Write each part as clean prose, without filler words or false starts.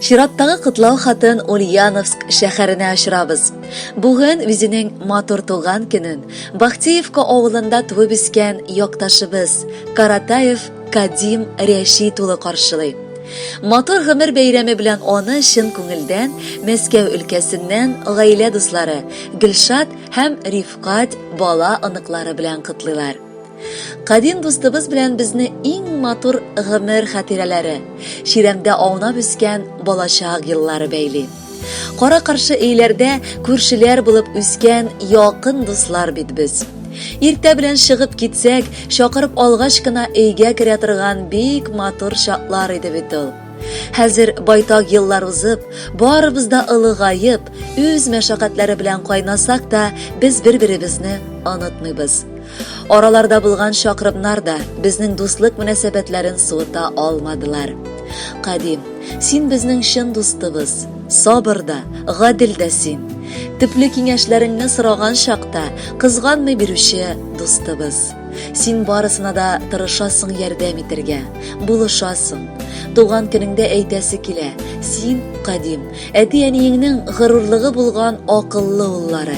Чираттагы котлау хатын Ульяновск шәһәренә очырабыз. Бүген үзенең матур туган көнен Бахтеевка авылында туып үскән якташыбыз Каратаев Кадим Рәшит улы каршылый. Матур гомер бәйрәме белән аны чын күңелдән Мәскәү өлкәсеннән гаилә дуслары Гөлшат һәм Рифкать бала оныклары белән котлыйлар. Кадим дустыбыз белән безне иң матур гомер хатирәләре, чирәмдә аунап үскән балачак еллары бәйли. Кара-каршы өйләрдә күршеләр булып үскән якын дуслар бит без. Иртә белән чыгып китсәк, чакырып алгач кына өйгә керә торган бик матур чаклар иде бит ул. Хәзер байтак еллар узып, барыбыз да олыгаеп, үз мәшәкатьләре белән кайнасак та, без бер-беребезне онытмыйбыз. Араларда булган чакрымнар да безнең дуслык мөнәсәбәтләрен суыта алмадылар. Кадим, син безнең чын дустыбыз. Сабыр да, гадел дә син. Төпле киңәшләреңне сораган чакта кызганмый бирүче дустыбыз. Син барысына да тырышасың ярдәм итәргә, булышасың. Туган көнеңдә әйтәсе килә, син, Кадим, әти-әниеңнең горурлыгы булган акыллы уллары.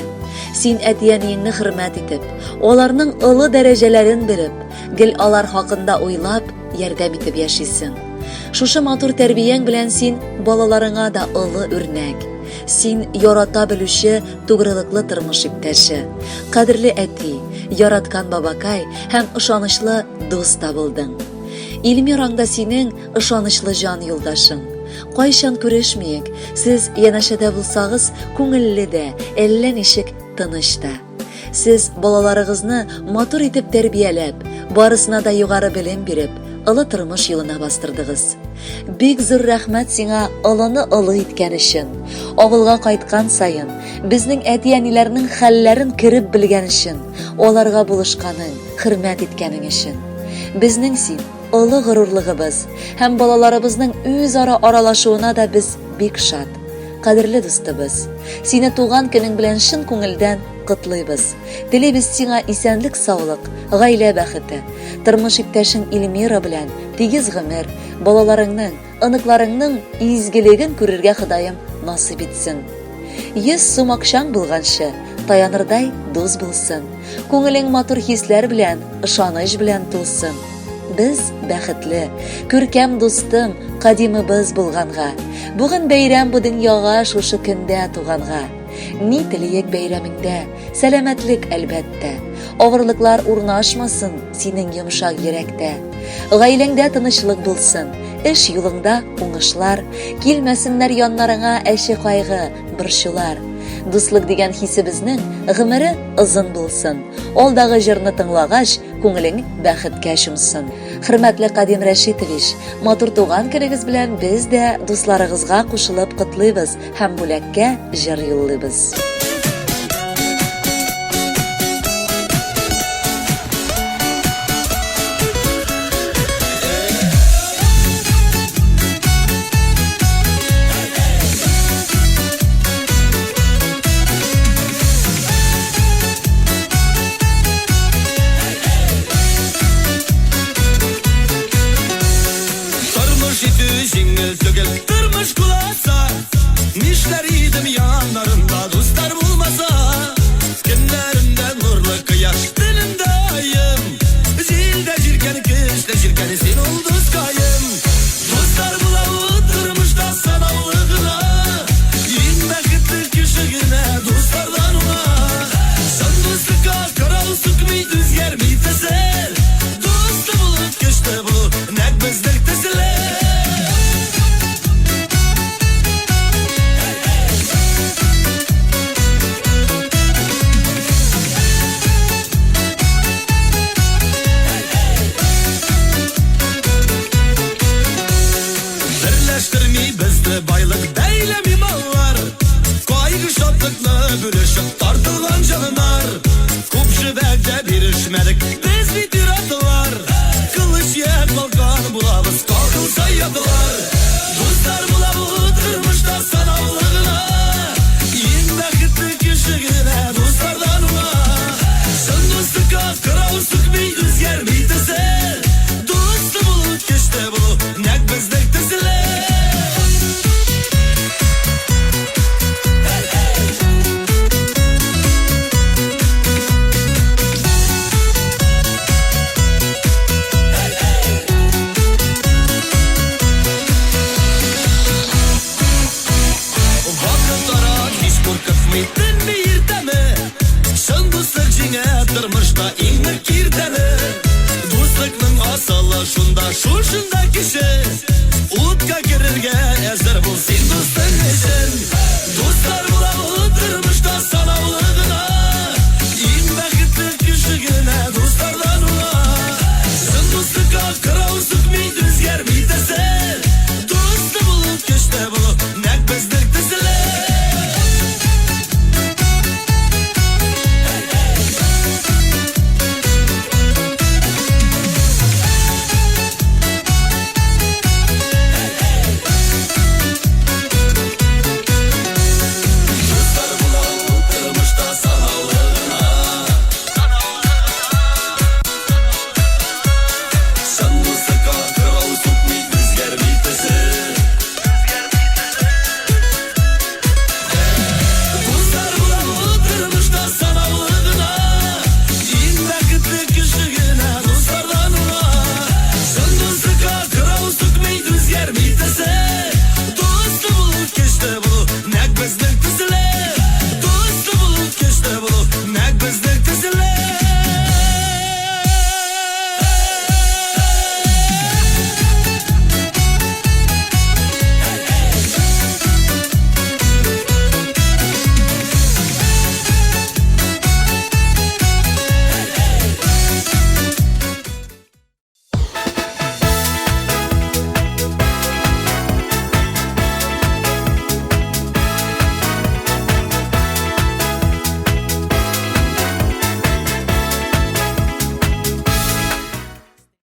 Син әти-әниеңне хөрмәт итеп, аларның олы дәрәҗәләрен белеп, гел алар хакында уйлап, ярдәм итеп яшисең. Шушы матур тәрбияң белән син балаларыңа да олы үрнәк. Син ярата белүче тугрылыклы тормыш иптәше, кадерле әти, яраткан бабакай һәм ышанычлы дус та булдың. Илмираң да синең ышанычлы җан юлдашың. Кайчан күрешмиек, сез янәшәдә булсагыз, күңелле дә, әллә ничек тыныч та. Сез балаларыгызны матур итеп тәрбияләп, барысына да югары белем биреп, олы тормыш юлына бастырдыгыз. Бик зур рәхмәт сиңа олыны олы иткән өчен. Авылга кайткан саен, безнең әти-әниләрнең хәлләрен кереп белгән өчен, аларга булышканың, хөрмәт иткәнең өчен. Безнең син олы горурлыгыбыз һәм балаларыбызның үзара аралашуына да без бик шат. Кадерле дустыбыз, сине туган көнең белән чын күңелдән котлыйбыз. Телибез сиңа исәнлек-саулык, гаилә бәхете, тормыш иптәшең Эльмира белән тигез гомер, балаларыңның, Оныкларыңның изгелеген күрергә Ходаем насыйп итсен. 100 сум акчаң булганчы, таянырдай дус булсын. Күңелең матур хисләр белән, ышаныч белән тулсын. Без бәхетле, күркәм дустым, кадимыбыз булганга. Бүген бәйрәм бу дөньяга шушы көндә туганга. Ни телиек бәйрәмеңдә, сәламәтлек, әлбәттә. Авырлыклар урнашмасын синең йомшак йөрәктә. Гаиләңдә тынычлык булсын, эш юлыңда уңышлар, килмәсеннәр яннарыңа әче кайгы, борчулар. Дуслык дигән хисебезнең гомере озын булсын. Алдагы җырны тыңлагач, күңелең бәхеткә чумсын. Хөрмәтле Кадим Рәшитович, матур туган көнегез белән без дә дусларыгызга кушылып котлыйбыз һәм бүләккә җыр юллыйбыз. Тормыш итү җиңел түгел, тормыш куласа. Нишләр идем яннарымда дуслар булмаса. Көннәремдә нурлы кояш, төнемдә аем. Җилдә җилкән, көчтә җилкән, син ул дускаем. Дуслар була ул тормышта санаулы гына. Иң бәхетле кеше генә дуслардан уңа. Чын дуслыкка карау сүкми, үзгәрми төсел. Дусты булып, көчле булу нәкъ безнең төсле. Берләштерми безне байлык, бәйләми маллар. Кайгы шатлыкны бүлешеп тартылган җаннар. Күп җебәк дә бирешмәдек, без бит ир-атлар. Кылыч йә калкан булабыз, кагылса ятлар. Дуслар була бу тормышта санаулы гына. Иң бәхетле кеше генә дуслардан уңа. Чын дуслыкка кырау сүкми, үзгәрми төсе. Дусты булу, көчле булу, нәкъ безнең төсле. Бирергә әзер бул син дустың өчен. Дуслар.